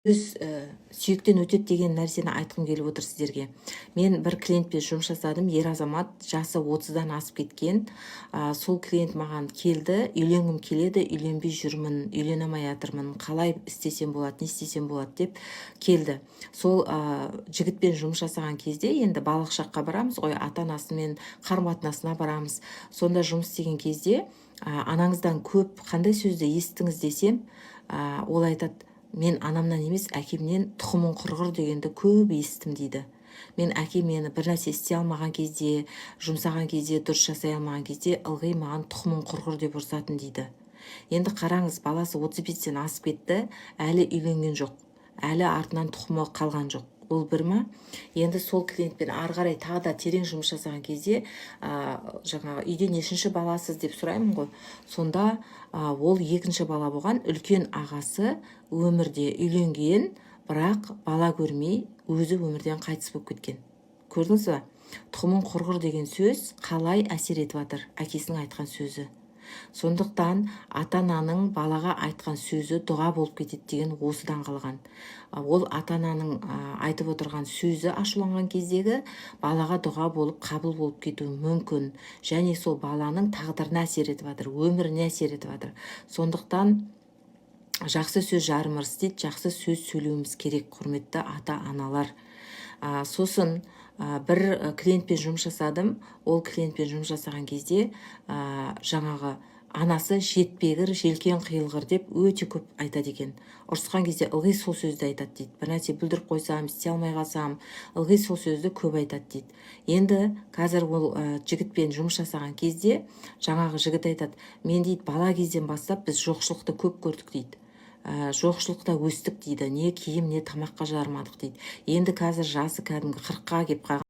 Сөз сүйектен өтеді деген нәрсені айтқым келіп отыр сіздерге. Мен бір клиентпен жұмыс жасадым, ер азамат, жасы 30-дан асып кеткен. Сол клиент маған келді: «Үйленгім келеді, үйленбей жүрмін, үйлене алмай жатырмын, қалай істесем болады, не істесем болады?» – деп келді. Сол жігітпен жұмыс жасаған кезде, енді балалық шаққа барамыз ғой, ата анасымен қарым қатынасына барамыз. Сонда жұмыс істеген кезде «Анаңыздан көп қандай сөзді естіңіз?» десем, ол айтады: «Мен анамнан емес, әкемнен "Тұқымың құрғыр" дегенді көп естідім», – дейді. «Мен әкем мені бір нәрсе істей алмаған кезде, жұмсаған кезде, дұрыс жасай алмаған кезде ылғи маған "Тұқымың құрғыр" деп ұрсатын», – дейді. Енді қараңыз, баласы 35-тен асып кетті, әлі үйленген жоқ, әлі артынан тұқымы қалған жоқ. Ол бір ма? Енді сол клиентпен ары қарай тағы да терең жұмыс жасаған кезде, жаңағы «Үйде нешінші баласыз?» деп сұраймын ғой. Сонда ол екінші бала болған, үлкен ағасы өмірде, үйленген, бірақ бала көрмей, өзі өмірден қайтыс болып кеткен. Көрдіңіз ба, «Тұқымың құрғыр» деген сөз қалай әсер етіп жатыр, әкесінің айтқан сөзі? Сондықтан ата ананың балаға айтқан сөзі дұға болып кетеді деген осыдан қалған. Ол ата ананың айтып отырған сөзі ашуланған кездегі балаға дұға болып қабыл болып кетуі мүмкін және сол баланың тағдырына әсер етіп жатыр, өміріне әсер етіп жатыр. Сондықтан «Жақсы сөз жарым ырыс» дейді, жақсы сөз сөйлеуіміз керек, құрметті ата аналар. Сосын бір клиентпен жұмыс жасадым. Ол клиентпен жұмыс жасаған кезде жаңағы анасы «Жетпегір, желкен қиылғыр» деп өте көп айтады екен. Ұрысқан кезде ылғи сол сөзді айтады дейді. Бір нәрсе бүлдіріп қойсам, істей алмай қалсам, ылғи сол сөзді көп айтады дейді. Енді қазір ол жігітпен жұмыс жасаған кезде жаңағы жігіт айтады: «Мен, – дейді, – бала кезден бастап біз жоқшылықты көп көрдік, – дейді, – жоқшылықта өстік, – дейді, – не киім, не тамаққа жарымадық», – дейді. Енді қазір жасы кәдімгі 40-қа келіп қалған.